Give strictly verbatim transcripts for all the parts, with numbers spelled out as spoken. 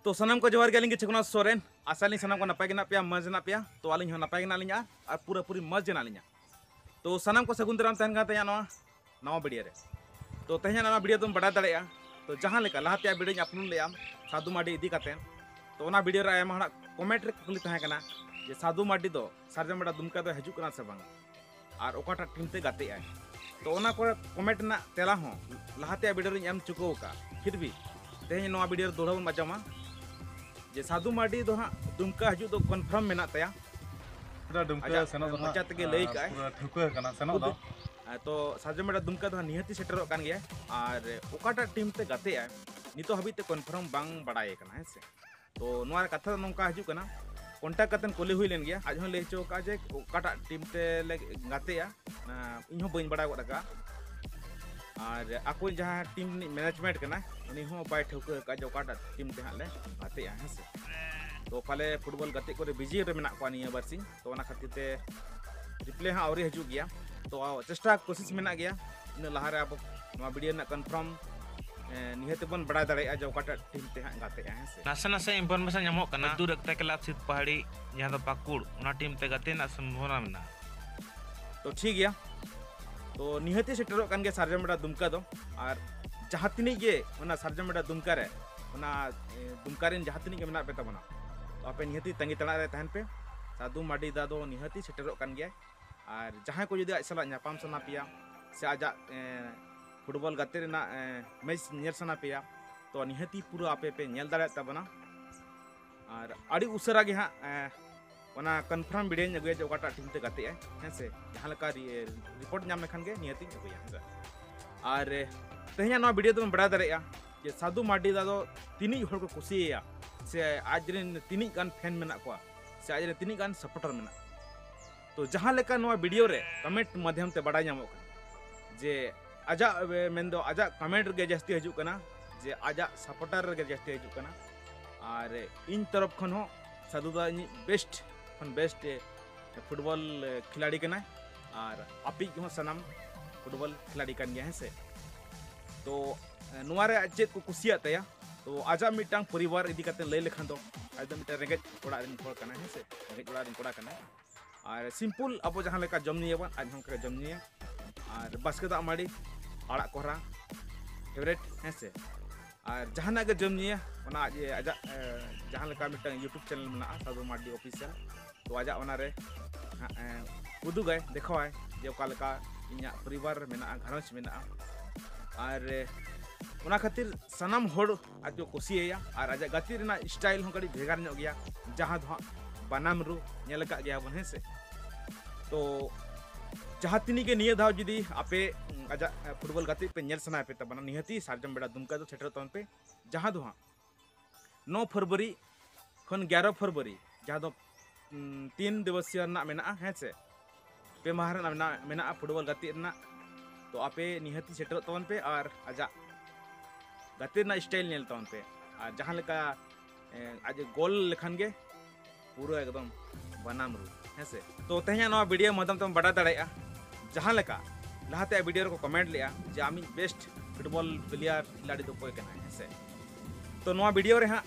ᱛᱚ ᱥᱟᱱᱟᱢ ᱠᱚ ᱡᱚᱦᱟᱨ ᱜᱮ, ᱟᱹᱞᱤᱧ ᱜᱮ ᱪᱷᱮᱠᱚᱱᱟ ᱥᱚᱨᱮᱱ᱾ ᱟᱥᱟ ᱟᱹᱞᱤᱧ ᱥᱟᱱᱟᱢ ᱠᱚ ᱱᱟᱯᱟᱭ ᱜᱮ ᱢᱮᱱᱟᱜ ᱯᱮᱭᱟ, ᱢᱚᱡᱽ ᱢᱮᱱᱟᱜ ᱯᱮᱭᱟ᱾ ᱛᱚ ᱟᱹᱞᱤᱧ ᱦᱚᱸ ᱱᱟᱯᱟᱭ ᱜᱮ ᱢᱮᱱᱟᱜ ᱞᱤᱧᱟ ᱟᱨ ᱯᱩᱨᱟᱹᱯᱩᱨᱤ ᱢᱚᱡᱽ ᱜᱮ ᱢᱮᱱᱟᱜ ᱞᱤᱧᱟ᱾ ᱛᱚ ᱥᱟᱱᱟᱢ ᱠᱚ ᱥᱟᱹᱜᱩᱱ ᱫᱟᱨᱟᱢ ᱛᱟᱦᱮᱱ ᱠᱟᱱ ᱛᱟᱭᱟ ᱱᱚᱣᱟ ᱱᱟᱣᱟ ᱵᱷᱤᱰᱤᱭᱳ ᱨᱮ᱾ ᱛᱚ ᱛᱮᱦᱮᱧᱟᱜ ᱱᱟᱣᱟ ᱵᱷᱤᱰᱤᱭᱳ ᱫᱚᱢ ᱵᱟᱰᱟᱭ ᱫᱟᱲᱮᱭᱟᱜᱼᱟ, ᱛᱚ ᱡᱟᱦᱟᱸ ᱞᱮᱠᱟ ᱞᱟᱦᱟ ᱛᱮᱭᱟᱜ ᱵᱷᱤᱰᱤᱭᱳᱧ ᱟᱯᱞᱳᱰ ᱞᱮᱫᱼᱟ ᱥᱟᱹᱫᱷᱩ ᱢᱟᱨᱰᱤ ᱤᱫᱤ ᱠᱟᱛᱮ, ᱛᱚ ᱚᱱᱟ ᱵᱷᱤᱰᱤᱭᱳ ᱨᱮ ᱟᱭᱢᱟ ᱦᱚᱲᱟᱜ ᱠᱚᱢᱮᱱᱴ ᱨᱮ ᱠᱩᱠᱞᱤ ᱛᱟᱦᱮᱸ ᱠᱟᱱᱟ ᱡᱮ ᱥᱟᱹᱫᱷᱩ ᱢᱟᱨᱰᱤ ᱫᱚ ᱥᱟᱨᱡᱚᱢ ᱵᱮᱰᱟ ᱫᱩᱢᱠᱟ ᱫᱚ ᱦᱤᱡᱩᱜ ᱠᱟᱱᱟ ᱥᱮ ᱵᱟᱝ ᱟᱨ ᱚᱠᱟᱴᱟᱜ ᱴᱤᱢ ᱛᱮ ᱜᱟᱛᱮᱜ ᱟᱭ᱾ ᱛᱚ ᱚᱱᱟ ᱠᱚᱨᱮ ᱠᱚᱢᱮᱱᱴ ᱨᱮᱱᱟᱜ ᱛᱮᱞᱟ ᱦᱚᱸ ᱞᱟᱦᱟ ᱛᱮᱭᱟᱜ ᱵᱷᱤᱰᱤᱭᱳ ᱨᱤᱧ ᱮᱢ ᱪᱩᱠᱟᱹᱣ ᱟᱠᱟᱫᱼᱟ, ᱯᱷᱤᱨ ᱵᱷᱤ ᱛᱮᱦᱮᱧ ᱱᱚᱣᱟ ᱵᱷᱤᱰᱤᱭᱳ ᱨᱮ ᱫᱚᱦᱲᱟ ᱵᱚᱱ ᱟᱸᱡᱚᱢᱟ ᱡᱮ ᱥᱟᱹᱫᱷᱩ ᱢᱟᱨᱰᱤ ᱫᱚ ᱦᱟᱸᱜ ᱫᱩᱢᱠᱟ ᱦᱤᱡᱩᱜ ᱫᱚ ᱠᱚᱱᱯᱷᱟᱨᱢ ᱢᱮᱱᱟᱜ ᱛᱟᱭᱟ᱾ ᱯᱩᱨᱟᱹ ᱫᱩᱢᱠᱟ ᱟᱡᱟᱜ ᱥᱮᱱᱚᱜ ᱫᱚ ᱢᱚᱪᱟ ᱦᱟᱸᱜ, ᱛᱮᱜᱮ ᱞᱟᱹᱭ ᱟᱸ, ᱠᱟᱜᱼᱟᱭ᱾ ᱯᱩᱨᱟᱹ ᱴᱷᱟᱹᱣᱠᱟᱹ ᱠᱟᱱᱟ ᱥᱮᱱᱚᱜ ᱫᱚ᱾ ᱦᱮᱸ, ᱛᱚ ᱥᱟᱨᱡᱚᱢ ᱵᱮᱰᱟ ᱫᱩᱢᱠᱟ ᱫᱚ ᱦᱟᱸᱜ ᱱᱤᱦᱟᱹᱛᱤ ᱥᱮᱴᱮᱨᱚᱜ ᱠᱟᱱ ᱜᱮᱭᱟ, ᱟᱨ ᱚᱠᱟᱴᱟᱜ ᱴᱤᱢ ᱛᱮ ᱜᱟᱛᱮᱜ ᱟᱭ ᱱᱤᱛᱚᱜ ᱦᱟᱹᱵᱤᱡ ᱛᱮ ᱠᱚᱱᱯᱷᱟᱨᱢ ᱵᱟᱝ ᱵᱟᱲᱟᱭ ᱠᱟᱱᱟ, ᱦᱮᱸ ᱥᱮ᱾ ᱛᱚ ᱱᱚᱣᱟ ᱨᱮ ᱠᱟᱛᱷᱟ ᱫᱚ ᱱᱚᱝᱠᱟ ᱦᱤᱡᱩᱜ ᱠᱟᱱᱟ, ᱠᱚᱱᱴᱟᱠᱴ ᱠᱟᱛᱮ ᱠᱩᱞᱤ ᱦᱩᱭ ᱞᱮᱱ ᱜᱮᱭᱟ, ᱟᱡ ᱦᱚᱸ ᱞᱟᱹᱭ ᱦᱚᱪᱚ ᱟᱠᱟᱫᱼᱟ ᱡᱮ ᱚᱠᱟᱴᱟᱜ ᱴᱤᱢ ᱛᱮ ᱞᱮ ᱜᱟᱛᱮᱜᱼᱟ, ᱟᱸ, ᱤᱧ ᱦᱚᱸ ᱵᱟᱹᱧ ᱵᱟᱲᱟᱭ ᱜᱚᱫ ᱟᱠᱟᱫᱼᱟ᱾ ᱟᱨ ᱟᱠᱚ ᱡᱟᱦᱟᱸ ᱴᱤᱢ ᱨᱤᱱᱤᱡ ᱢᱮᱱᱮᱡᱽᱢᱮᱱᱴ ᱠᱟᱱᱟᱭ, ᱩᱱᱤ ᱦᱚᱸ ᱵᱟᱭ ᱴᱷᱟᱹᱣᱠᱟᱹ ᱟᱠᱟᱫᱼᱟ ᱡᱮ ᱚᱠᱟᱴᱟᱜ ᱴᱤᱢ ᱛᱮ ᱦᱟᱸᱜ ᱞᱮ ᱜᱟᱛᱮᱜᱼᱟ, ᱦᱮᱸ ᱥᱮ᱾ ᱛᱚ ᱯᱟᱞᱮ ᱯᱷᱩᱴᱵᱚᱞ ᱜᱟᱛᱮᱜ ᱠᱚᱨᱮ ᱵᱤᱡᱤ ᱨᱮ ᱢᱮᱱᱟᱜ ᱠᱚᱣᱟ ᱱᱤᱭᱟᱹ ᱵᱟᱨᱥᱤᱧ, ᱛᱚ ᱚᱱᱟ ᱠᱷᱟᱹᱛᱤᱨ ᱛᱮ ᱨᱤᱯᱞᱟᱭ ᱦᱟᱸᱜ ᱟᱹᱣᱨᱤ ᱦᱤᱡᱩᱜ ᱜᱮᱭᱟ᱾ ᱛᱚ ᱪᱮᱥᱴᱟ ᱠᱳᱥᱤᱥ ᱢᱮᱱᱟᱜ ᱜᱮᱭᱟ, ᱤᱱᱟᱹ ᱞᱟᱦᱟᱨᱮ ᱟᱵᱚ ᱱᱚᱣᱟ ᱵᱷᱤᱰᱤᱭᱳ ᱨᱮᱱᱟᱜ ᱠᱚᱱᱯᱷᱟᱨᱢ ᱱᱤᱦᱟᱹᱛ ᱵᱚᱱ ᱵᱟᱲᱟᱭ ᱫᱟᱲᱮᱭᱟᱜᱼᱟ ᱡᱮ ᱚᱠᱟᱴᱟᱜ ᱴᱤᱢ ᱛᱮ ᱦᱟᱸᱜ ᱜᱟᱛᱮᱜᱼᱟ, ᱦᱮᱸ ᱥᱮ᱾ ᱱᱟᱥᱮ ᱱᱟᱥᱮ ᱤᱱᱯᱷᱚᱨᱢᱮᱥᱚᱱ ᱧᱟᱢᱚᱜ ᱠᱟᱱᱟ, ᱢᱚᱡᱽᱫᱩᱨ ᱮᱠᱛᱟ ᱠᱞᱟᱵᱽ ᱥᱤᱫ ᱯᱟᱦᱟᱲᱤ, ᱡᱟᱦᱟᱸ ᱫᱚ ᱯᱟᱹᱠᱩᱲ, ᱚᱱᱟ ᱴᱤᱢ ᱛᱮ ᱜᱟᱛᱮ ᱨᱮᱱᱟᱜ ᱥᱚᱢᱵᱷᱚᱵᱚᱱᱟ ᱢᱮᱱᱟᱜᱼᱟ᱾ ᱛᱚ ᱴᱷᱤᱠ ᱜᱮᱭᱟ, ᱛᱚ ᱱᱤᱦᱟᱹᱛᱤ ᱥᱮᱴᱮᱨᱚᱜ ᱠᱟᱱ ᱜᱮᱭᱟ ᱥᱟᱨᱡᱚᱢ ᱵᱮᱰᱟ ᱫᱩᱢᱠᱟ ᱫᱚ᱾ ᱟᱨ ᱡᱟᱦᱟᱸ ᱛᱤᱱᱟᱹᱜ ᱜᱮ ᱚᱱᱟ ᱥᱟᱨᱡᱚᱢ ᱵᱮᱰᱟ ᱫᱩᱢᱠᱟ ᱨᱮ ᱚᱱᱟ, ᱮ, ᱫᱩᱢᱠᱟ ᱨᱮᱱ ᱡᱟᱦᱟᱸ ᱛᱤᱱᱟᱹᱜ ᱜᱮ ᱢᱮᱱᱟᱜ ᱯᱮ ᱛᱟᱵᱚᱱᱟ, ᱛᱚ ᱟᱯᱮ ᱱᱤᱦᱟᱹᱛᱤ ᱛᱟᱺᱜᱤ ᱛᱟᱲᱟᱜ ᱨᱮ ᱛᱟᱦᱮᱱ ᱯᱮ᱾ ᱥᱟᱹᱫᱷᱩ ᱢᱟᱨᱰᱤ ᱫᱟ ᱫᱚ ᱱᱤᱦᱟᱹᱛᱤ ᱥᱮᱴᱮᱨᱚᱜ ᱠᱟᱱ ᱜᱮᱭᱟᱭ᱾ ᱟᱨ ᱡᱟᱦᱟᱸᱭ ᱠᱚ ᱡᱩᱫᱤ ᱟᱡ ᱥᱟᱞᱟᱜ ᱧᱟᱯᱟᱢ ᱥᱟᱱᱟ ᱯᱮᱭᱟ ᱥᱮ ᱟᱡᱟᱜ, ᱮ, ᱯᱷᱩᱴᱵᱚᱞ ᱜᱟᱛᱮ ᱨᱮᱱᱟᱜ, ᱮ, ᱢᱮᱪ ᱧᱮᱞ ᱥᱟᱱᱟ ᱯᱮᱭᱟ, ᱛᱚ ᱱᱤᱦᱟᱹᱛᱤ ᱯᱩᱨᱟᱹ ᱟᱯᱮ ᱯᱮ ᱧᱮᱞ ᱫᱟᱲᱮᱭᱟᱜ ᱛᱟᱵᱚᱱᱟ᱾ ᱟᱨ ᱟᱹᱰᱤ ᱩᱥᱟᱹᱨᱟ ᱜᱮ ᱦᱟᱸᱜ, ᱮ, ᱚᱱᱟ ᱠᱚᱱᱯᱷᱟᱨᱢ ᱵᱷᱤᱰᱤᱭᱳᱧ ᱟᱹᱜᱩᱭᱟ ᱡᱮ ᱚᱠᱟᱴᱟᱜ ᱴᱤᱢ ᱛᱮ ᱜᱟᱛᱮᱜ ᱟᱭ, ᱦᱮᱸ ᱥᱮ᱾ ᱡᱟᱦᱟᱸ ᱞᱮᱠᱟ ᱨᱤ-, ᱨᱤᱯᱳᱨᱴ ᱧᱟᱢ ᱞᱮᱠᱷᱟᱱ ᱜᱮ ᱱᱤᱦᱟᱹᱛᱤᱧ ᱟᱹᱜᱩᱭᱟ, ᱦᱮᱸ ᱥᱮ᱾ ᱟᱨ, ᱮ, ᱛᱮᱦᱮᱧᱟᱜ ᱱᱚᱣᱟ ᱵᱷᱤᱰᱤᱭᱳ ᱫᱚᱵᱚᱱ ᱵᱟᱲᱟᱭ ᱫᱟᱲᱮᱭᱟᱜᱼᱟ ᱡᱮ ᱥᱟᱹᱫᱷᱩ ᱢᱟᱨᱰᱤ ᱫᱟ ᱫᱚ ᱛᱤᱱᱟᱹᱜ ᱦᱚᱲ ᱠᱚ ᱠᱩᱥᱤᱭᱟᱭᱟ ᱥᱮ ᱟᱡ ᱨᱮᱱ ᱛᱤᱱᱟᱹᱜ ᱜᱟᱱ ᱯᱷᱮᱱ ᱢᱮᱱᱟᱜ ᱠᱚᱣᱟ ᱥᱮ ᱟᱡ ᱨᱮᱱ ᱛᱤᱱᱟᱹᱜ ᱜᱟᱱ ᱥᱟᱯᱳᱨᱴᱟᱨ ᱢᱮᱱᱟᱜ ᱠᱚᱣᱟ᱾ ᱛᱚ ᱡᱟᱦᱟᱸ ᱞᱮᱠᱟ ᱱᱚᱣᱟ ᱵᱷᱤᱰᱤᱭᱳ ᱨᱮ ᱠᱚᱢᱮᱱᱴ ᱢᱟᱫᱽᱫᱷᱚᱢ ᱛᱮ ᱵᱟᱲᱟᱭ ᱧᱟᱢᱚᱜ ᱠᱟᱱᱟ ᱡᱮ ᱟᱡᱟᱜ, ᱮ, ᱢᱮᱱᱫᱚ ᱟᱡᱟᱜ ᱠᱚᱢᱮᱱᱴ ᱨᱮᱜᱮ ᱡᱟᱹᱥᱛᱤ ᱦᱤᱡᱩᱜ ᱠᱟᱱᱟ, ᱡᱮ ᱟᱡᱟᱜ ᱥᱟᱯᱳᱨᱴᱟᱨ ᱨᱮᱜᱮ ᱡᱟᱹᱥᱛᱤ ᱦᱤᱡᱩᱜ ᱠᱟᱱᱟ᱾ ᱟᱨ ᱤᱧ ᱛᱚᱨᱚᱯ ᱠᱷᱚᱱ ᱦᱚᱸ ᱥᱟᱹᱫᱷᱩ ᱫᱟ ᱤᱧᱤᱡ ᱵᱮᱥᱴ ᱠᱷᱚᱱ ᱵᱮᱥᱴ, ᱮ, ᱯᱷᱩᱴᱵᱚᱞ, ᱮ, ᱠᱷᱤᱞᱟᱲᱤ ᱠᱟᱱᱟᱭ᱾ ᱟᱨ ᱟᱯᱮᱭᱤᱡ ᱦᱚᱸ ᱥᱟᱱᱟᱢ ᱯᱷᱩᱴᱵᱚᱞ ᱠᱷᱤᱞᱟᱲᱤ ᱠᱟᱱ ᱜᱮᱭᱟ, ᱦᱮᱸ ᱥᱮ᱾ ᱛᱚ, ᱮ, ᱱᱚᱣᱟ ᱨᱮ ᱟᱡ ᱪᱮᱫ ᱠᱚ ᱠᱩᱥᱤᱭᱟᱜ ᱛᱟᱭᱟ, ᱛᱚ ᱟᱡᱟᱜ ᱢᱤᱫᱴᱟᱝ ᱯᱚᱨᱤᱵᱟᱨ ᱤᱫᱤ ᱠᱟᱛᱮ ᱞᱟᱹᱭ ᱞᱮᱠᱷᱟᱱ ᱫᱚ, ᱟᱡ ᱫᱚ ᱢᱤᱫᱴᱟᱝ ᱨᱮᱸᱜᱮᱡ ᱚᱲᱟᱜ ᱨᱮᱱ ᱦᱚᱲ ᱠᱟᱱᱟᱭ, ᱦᱮᱸ ᱥᱮ, ᱨᱮᱸᱜᱮᱡ ᱚᱲᱟᱜ ᱨᱮᱱ ᱠᱚᱲᱟ ᱠᱟᱱᱟᱭ᱾ ᱟᱨ ᱥᱤᱢᱯᱩᱞ ᱟᱵᱚ ᱡᱟᱦᱟᱸ ᱞᱮᱠᱟ ᱡᱚᱢ ᱧᱩᱭᱟᱵᱚᱱ, ᱟᱡ ᱦᱚᱸ ᱚᱱᱠᱟ ᱜᱮ ᱡᱚᱢ ᱧᱩᱭᱟ᱾ ᱟᱨ ᱵᱟᱥᱠᱮ ᱫᱟᱜ ᱢᱟᱹᱰᱤ, ᱟᱲᱟᱜ ᱠᱚᱨᱦᱟ, ᱯᱷᱮᱵᱟᱨᱮᱴ, ᱦᱮᱸ ᱥᱮ᱾ ᱟᱨ ᱡᱟᱦᱟᱱᱟᱜ ᱜᱮ ᱡᱚᱢ ᱧᱩᱭᱟ, ᱚᱱᱟ ᱟᱡ ᱟᱡᱟᱜ ᱮ, ᱡᱟᱦᱟᱸ ᱞᱮᱠᱟ ᱢᱤᱫᱴᱟᱝ YouTube ᱪᱮᱱᱮᱞ ᱢᱮᱱᱟᱜᱼᱟ, ᱥᱟᱫᱷᱩ ᱢᱟᱨᱰᱤ ᱚᱯᱷᱤᱥᱤᱭᱟᱞ, ᱛᱚ ᱟᱡᱟᱜ ᱚᱱᱟᱨᱮ ᱦᱟᱸᱜ, ᱮ, ᱩᱫᱩᱜᱟᱭ, ᱫᱮᱠᱷᱟᱣᱟᱭ ᱡᱮ ᱚᱠᱟ ᱞᱮᱠᱟ ᱤᱧᱟᱹᱜ ᱯᱚᱨᱤᱵᱟᱨ ᱢᱮᱱᱟᱜᱼᱟ, ᱜᱷᱟᱨᱚᱸᱡᱽ ᱢᱮᱱᱟᱜᱼᱟ᱾ ᱟᱨ ᱮ, ᱚᱱᱟ ᱠᱷᱟᱹᱛᱤᱨ ᱥᱟᱱᱟᱢ ᱦᱚᱲ ᱟᱡ ᱠᱚ ᱠᱩᱥᱤᱭᱟᱭᱟ᱾ ᱟᱨ ᱟᱡᱟᱜ ᱜᱟᱛᱮᱜ ᱨᱮᱱᱟᱜ ᱥᱴᱟᱭᱤᱞ ᱦᱚᱸ ᱠᱟᱹᱴᱤᱡ ᱵᱷᱮᱜᱟᱨ ᱧᱚᱜ ᱜᱮᱭᱟ, ᱡᱟᱦᱟᱸ ᱫᱚ ᱦᱟᱸᱜ ᱵᱟᱱᱟᱢ ᱨᱩ ᱧᱮᱞ ᱟᱠᱟᱫ ᱜᱮᱭᱟ ᱵᱚᱱ, ᱦᱮᱸ ᱥᱮ᱾ ᱛᱚ ᱡᱟᱦᱟᱸ ᱛᱤᱱᱟᱹᱜ ᱜᱮ ᱱᱤᱭᱟᱹ ᱫᱷᱟᱣ ᱡᱩᱫᱤ ᱟᱯᱮ, ᱩᱸ, ᱟᱡᱟᱜ, ᱮ, ᱯᱷᱩᱴᱵᱚᱞ ᱜᱟᱛᱮᱜ ᱯᱮ ᱧᱮᱞ ᱥᱟᱱᱟᱭᱮᱫ ᱯᱮ ᱛᱟᱵᱚᱱᱟ, ᱱᱤᱦᱟᱹᱛᱤ ᱥᱟᱨᱡᱚᱢ ᱵᱮᱲᱟ ᱫᱩᱢᱠᱟ ᱫᱚ ᱥᱮᱴᱮᱨᱚᱜ ᱛᱟᱵᱚᱱ ᱯᱮ, ᱡᱟᱦᱟᱸ ᱫᱚ ᱦᱟᱸᱜ ᱱᱚ ᱯᱷᱮᱵᱽᱨᱩᱣᱟᱨᱤ ᱠᱷᱚᱱ ᱮᱜᱟᱨᱚ ᱯᱷᱮᱵᱽᱨᱩᱣᱟᱨᱤ, ᱡᱟᱦᱟᱸ ᱫᱚ, ᱩᱸ, ᱛᱤᱱ ᱫᱤᱵᱚᱥᱤᱭᱟ ᱨᱮᱱᱟᱜ ᱢᱮᱱᱟᱜᱼᱟ, ᱦᱮᱸ ᱥᱮ, ᱯᱮ ᱢᱟᱦᱟ ᱨᱮᱱᱟᱜ ᱢᱮᱱᱟᱜᱼᱟ, ᱢᱮᱱᱟᱜᱼᱟ ᱯᱷᱩᱴᱵᱚᱞ ᱜᱟᱛᱮᱜ ᱨᱮᱱᱟᱜ᱾ ᱛᱚ ᱟᱯᱮ ᱱᱤᱦᱟᱹᱛᱤ ᱥᱮᱴᱮᱨᱚᱜ ᱛᱟᱵᱚᱱ ᱯᱮ ᱟᱨ ᱟᱡᱟᱜ ᱜᱟᱛᱮ ᱨᱮᱱᱟᱜ ᱥᱴᱟᱭᱤᱞ ᱧᱮᱞ ᱛᱟᱵᱚᱱ ᱯᱮ᱾ ᱟᱨ ᱡᱟᱦᱟᱸ ᱞᱮᱠᱟ, ᱮ, ᱟᱡ ᱮ ᱜᱳᱞ ᱞᱮᱠᱷᱟᱱ ᱜᱮ ᱯᱩᱨᱟᱹ ᱮᱠᱫᱚᱢ ᱵᱟᱱᱟᱢ ᱨᱩ, ᱦᱮᱸ ᱥᱮ᱾ ᱛᱚ ᱛᱮᱦᱮᱧᱟᱜ ᱱᱚᱣᱟ ᱵᱷᱤᱰᱤᱭᱳ ᱢᱟᱫᱽᱫᱷᱚᱢ ᱛᱮᱢ ᱵᱟᱰᱟᱭ ᱫᱟᱲᱮᱭᱟᱜᱼᱟ, ᱡᱟᱦᱟᱸ ᱞᱮᱠᱟ ᱞᱟᱦᱟᱛᱮ ᱵᱷᱤᱰᱤᱭᱳ ᱨᱮᱠᱚ ᱠᱚᱢᱮᱱᱴ ᱞᱮᱜᱼᱟ ᱡᱮ ᱟᱢᱤᱡ ᱵᱮᱥᱴ ᱯᱷᱩᱴᱵᱚᱞ ᱯᱞᱮᱭᱟᱨ, ᱠᱷᱤᱞᱟᱲᱤ ᱫᱚ ᱚᱠᱚᱭ ᱠᱟᱱᱟᱭ, ᱦᱮᱸ ᱥᱮ᱾ ᱛᱚ ᱱᱚᱣᱟ ᱵᱷᱤᱰᱤᱭᱳ ᱨᱮ ᱦᱟᱸᱜ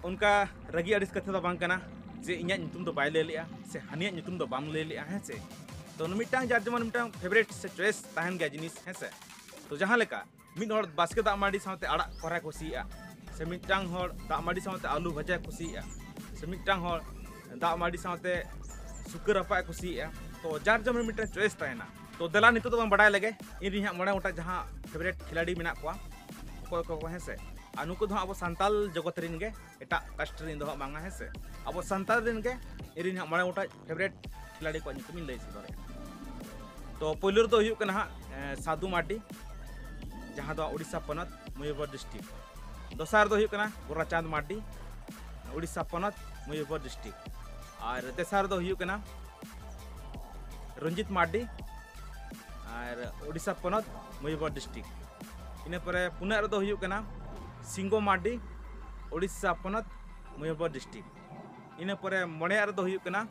ᱚᱱᱠᱟ ᱨᱟᱹᱜᱤ ᱟᱹᱲᱤᱥ ᱠᱟᱛᱷᱟ ᱫᱚ ᱵᱟᱝ ᱠᱟᱱᱟ ᱡᱮ ᱤᱧᱟᱹᱜ ᱧᱩᱛᱩᱢ ᱫᱚ ᱵᱟᱭ ᱞᱟᱹᱭ ᱞᱮᱜᱼᱟ ᱥᱮ ᱦᱟᱹᱱᱤᱭᱟᱜ ᱧᱩᱛᱩᱢ ᱫᱚ ᱵᱟᱢ ᱞᱟᱹᱭ ᱞᱮᱜᱼᱟ, ᱦᱮᱸ ᱥᱮ᱾ ᱛᱚ ᱢᱤᱫᱴᱟᱝ ᱡᱟᱨ ᱡᱮᱢᱚᱱ ᱢᱤᱫᱴᱟᱝ ᱯᱷᱮᱵᱟᱨᱮᱴ ᱥᱮ ᱪᱚᱭᱮᱥ ᱛᱟᱦᱮᱱ ᱜᱮᱭᱟ ᱡᱤᱱᱤᱥ, ᱦᱮᱸ ᱥᱮ᱾ ᱛᱚ ᱡᱟᱦᱟᱸ ᱞᱮᱠᱟ ᱢᱤᱫ ᱦᱚᱲ ᱵᱟᱥᱠᱮ ᱫᱟᱜ ᱢᱟᱹᱰᱤ ᱥᱟᱶᱛᱮ ᱟᱲᱟᱜ ᱠᱚᱨᱦᱟᱭ ᱠᱩᱥᱤᱭᱟᱜᱼᱟ, ᱥᱮ ᱢᱤᱫᱴᱟᱝ ᱦᱚᱲ ᱫᱟᱜ ᱢᱟᱹᱰᱤ ᱥᱟᱶᱛᱮ ᱟᱹᱞᱩ ᱵᱷᱟᱡᱟᱭ ᱠᱩᱥᱤᱭᱟᱜᱼᱟ, ᱥᱮ ᱢᱤᱫᱴᱟᱝ ᱦᱚᱲ ᱫᱟᱜ ᱢᱟᱹᱰᱤ ᱥᱟᱶᱛᱮ ᱥᱩᱠᱟᱹ ᱨᱟᱯᱟᱜ ᱮ ᱠᱩᱥᱤᱭᱟᱜᱼᱟ, ᱛᱚ ᱡᱟᱨ ᱡᱮᱢᱚᱱ ᱢᱤᱫᱴᱟᱝ ᱪᱚᱭᱮᱥ ᱛᱟᱦᱮᱱᱟ᱾ ᱛᱚ ᱫᱮᱞᱟ ᱱᱤᱛᱚᱜ ᱫᱚᱵᱚᱱ ᱵᱟᱰᱟᱭ ᱞᱮᱜᱮ, ᱤᱧ ᱨᱮᱱ ᱦᱟᱸᱜ ᱢᱚᱬᱮ ᱜᱚᱴᱟᱝ ᱡᱟᱦᱟᱸ ᱯᱷᱮᱵᱟᱨᱮᱴ ᱠᱷᱤᱞᱟᱲᱤ ᱢᱮᱱᱟᱜ ᱠᱚᱣᱟ, ᱚᱠᱚᱭ ᱚᱠᱚᱭ ᱠᱚ, ᱦᱮᱸ ᱥᱮ᱾ ᱟᱨ ᱱᱩᱠᱩ ᱫᱚ ᱦᱟᱸᱜ ᱟᱵᱚ ᱥᱟᱱᱛᱟᱞ ᱡᱚᱜᱚᱛ ᱨᱮᱱ ᱜᱮ, ᱮᱴᱟᱜ ᱠᱟᱥᱴ ᱨᱮᱱ ᱫᱚ ᱦᱟᱸᱜ ᱵᱟᱝᱟ, ᱦᱮᱸ ᱥᱮ᱾ ᱟᱵᱚ ᱥᱟᱱᱛᱟᱲ ᱨᱮᱱ ᱜᱮ ᱤᱧ ᱨᱮᱱ ᱦᱟᱸᱜ ᱢᱚᱬᱮ ᱜᱚᱴᱟᱝ ᱯᱷᱮᱵᱟᱨᱮᱴ ᱠᱷᱤᱞᱟᱲᱤ ᱠᱚᱣᱟᱜ ᱧᱩᱛᱩᱢᱤᱧ ᱞᱟᱹᱭ ᱥᱚᱫᱚᱨᱮᱫᱼᱟ᱾ ᱛᱚ ᱯᱳᱭᱞᱳ ᱨᱮᱫᱚ ᱦᱩᱭᱩᱜ ᱠᱟᱱᱟ ᱦᱟᱸᱜ, ᱮ, ᱥᱟᱹᱫᱷᱩ ᱢᱟᱨᱰᱤ, ᱡᱟᱦᱟᱸ ᱫᱚ ᱩᱲᱤᱥᱥᱟ ᱯᱚᱱᱚᱛ, ᱢᱚᱭᱩᱨᱵᱷᱚᱸᱡᱽ ᱰᱤᱥᱴᱨᱤᱠᱴ᱾ ᱫᱚᱥᱟᱨ ᱫᱚ ᱦᱩᱭᱩᱜ ᱠᱟᱱᱟ ᱜᱳᱨᱟᱪᱟᱸᱫᱽ ᱢᱟᱨᱰᱤ, ᱩᱲᱤᱥᱥᱟ ᱯᱚᱱᱚᱛ, ᱢᱚᱭᱩᱨᱵᱷᱚᱸᱡᱽ ᱰᱤᱥᱴᱨᱤᱠᱴ᱾ ᱟᱨ ᱛᱮᱥᱟᱨ ᱫᱚ ᱦᱩᱭᱩᱜ ᱠᱟᱱᱟ ᱨᱚᱧᱡᱤᱛ ᱢᱟᱨᱰᱤ, ᱟᱨ ᱩᱲᱤᱥᱥᱟ ᱯᱚᱱᱚᱛ, ᱢᱚᱭᱩᱨᱵᱷᱚᱸᱡᱽ ᱰᱤᱥᱴᱨᱤᱠᱴ᱾ ᱤᱱᱟᱹ ᱯᱚᱨᱮ ᱯᱩᱱᱟᱜ ᱨᱮᱫᱚ ᱦᱩᱭᱩᱜ ᱠᱟᱱᱟ ᱥᱤᱝᱜᱚ ᱢᱟᱨᱰᱤ, ᱩᱲᱤᱥᱥᱟ ᱯᱚᱱᱚᱛ, ᱢᱚᱭᱩᱨᱵᱷᱚᱸᱡᱽ ᱰᱤᱥᱴᱨᱤᱠᱴ᱾ ᱤᱱᱟᱹ ᱯᱚᱨᱮ ᱢᱚᱬᱮᱭᱟᱜ ᱨᱮᱫᱚ ᱦᱩᱭᱩᱜ ᱠᱟᱱᱟ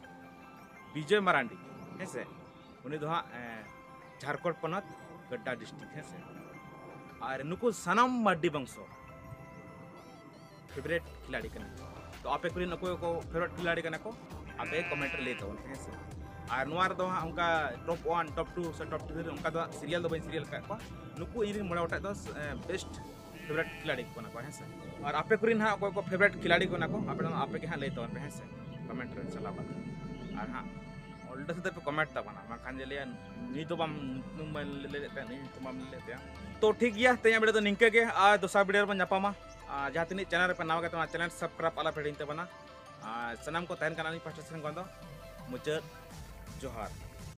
ᱵᱤᱡᱚᱭ ᱢᱟᱨᱟᱱᱰᱤ, ᱦᱮᱸ ᱥᱮ᱾ ᱩᱱᱤ ᱫᱚ ᱦᱟᱸᱜ, ᱮ, ᱡᱷᱟᱲᱠᱷᱚᱸᱰ ᱯᱚᱱᱚᱛ, ᱜᱳᱰᱰᱟ ᱰᱤᱥᱴᱨᱤᱠᱴ, ᱦᱮᱸ ᱥᱮ᱾ ᱟᱨ ᱱᱩᱠᱩ ᱥᱟᱱᱟᱢ ᱢᱟᱨᱰᱤ ᱵᱚᱝᱥᱚ, ᱯᱷᱮᱵᱟᱨᱮᱴ ᱠᱷᱤᱞᱟᱲᱤ ᱠᱟᱱᱟ᱾ ᱛᱚ ᱟᱯᱮ ᱠᱚᱨᱮᱱ ᱚᱠᱚᱭ ᱠᱚ ᱯᱷᱮᱵᱟᱨᱮᱴ ᱠᱷᱤᱞᱟᱲᱤ ᱠᱟᱱᱟ ᱠᱚ, ᱟᱯᱮ ᱠᱚᱢᱮᱱᱴ ᱨᱮ ᱞᱟᱹᱭ ᱛᱟᱵᱚᱱ ᱯᱮ, ᱦᱮᱸ ᱥᱮ᱾ ᱟᱨ ᱱᱚᱣᱟ ᱨᱮᱫᱚ ᱦᱟᱸᱜ ᱚᱱᱠᱟ ᱴᱚᱯ ᱚᱣᱟᱱ, ᱴᱚᱯ ᱴᱩ ᱥᱮ ᱴᱚᱯ ᱛᱷᱨᱤ ᱚᱱᱠᱟ ᱫᱚ ᱦᱟᱸᱜ ᱥᱤᱨᱤᱭᱟᱞ ᱫᱚ ᱵᱟᱹᱧ ᱥᱤᱨᱤᱭᱟᱞ ᱟᱠᱟᱫ ᱠᱚᱣᱟ᱾ ᱱᱩᱠᱩ ᱤᱧ ᱨᱮᱱ ᱢᱚᱬᱮ ᱜᱚᱴᱮᱡ ᱫᱚ ᱵᱮᱥᱴ ᱯᱷᱮᱵᱟᱨᱮᱴ ᱠᱷᱤᱞᱟᱲᱤ ᱠᱚ ᱠᱟᱱᱟ ᱠᱚ, ᱦᱮᱸ ᱥᱮ᱾ ᱟᱨ ᱟᱯᱮ ᱠᱚᱨᱮᱱ ᱦᱟᱸᱜ ᱚᱠᱚᱭ ᱠᱚ ᱯᱷᱮᱵᱟᱨᱮᱴ ᱠᱷᱤᱞᱟᱲᱤ ᱠᱚ ᱠᱟᱱᱟ ᱠᱚ, ᱟᱯᱮ ᱫᱚ ᱟᱯᱮ ᱜᱮ ᱦᱟᱸᱜ ᱞᱟᱹᱭ ᱛᱟᱵᱚᱱ ᱯᱮ, ᱦᱮᱸ ᱥᱮ, ᱠᱚᱢᱮᱱᱴ ᱨᱮ ᱪᱟᱞᱟᱣ ᱠᱟᱛᱮ᱾ ᱟᱨ ᱦᱟᱸᱜ ᱚᱞᱰᱟ ᱥᱟᱛᱮ ᱯᱮ ᱠᱚᱢᱮᱱᱴ ᱛᱟᱵᱚᱱᱟ, ᱵᱟᱝᱠᱷᱟᱱ ᱡᱮ ᱞᱟᱹᱭᱟ ᱱᱩᱭ ᱫᱚ ᱵᱟᱢ ᱧᱩᱛᱩᱢ ᱵᱟᱢ ᱞᱟᱹᱭ ᱞᱮᱫ ᱛᱟᱭᱟ, ᱱᱩᱭ ᱧᱩᱛᱩᱢ ᱵᱟᱢ ᱞᱟᱹᱭ ᱞᱮᱫ ᱛᱟᱭᱟ᱾ ᱛᱚ ᱴᱷᱤᱠ ᱜᱮᱭᱟ, ᱛᱮᱦᱮᱧᱟᱜ ᱵᱷᱤᱰᱤᱭᱳ ᱫᱚ ᱱᱤᱝᱠᱟᱹ ᱜᱮ, ᱟᱨ ᱫᱚᱥᱟᱨ ᱵᱷᱤᱰᱤᱭᱳ ᱨᱮᱵᱚᱱ ᱧᱟᱯᱟᱢᱟ᱾ ᱟᱨ ᱡᱟᱦᱟᱸ ᱛᱤᱱᱟᱹᱜ ᱪᱮᱱᱮᱞ ᱨᱮᱯᱮ ᱱᱟᱣᱟ ᱜᱮ ᱛᱟᱵᱚᱱᱟ, ᱪᱮᱱᱮᱞ ᱥᱟᱵᱥᱠᱨᱟᱭᱤᱵ ᱟᱞᱚ ᱯᱮ ᱦᱤᱲᱤᱧ ᱛᱟᱵᱚᱱᱟ᱾ ᱟᱨ ᱥᱟᱱᱟᱢ ᱠᱚ ᱛᱟᱦᱮᱱ ᱠᱟᱱᱟ ᱟᱹᱞᱤᱧ ᱯᱟᱦᱴᱟ ᱥᱮᱱ ᱠᱷᱚᱱ ᱫᱚ ᱢᱩᱪᱟᱹᱫ ᱡᱚᱦᱟᱨ᱾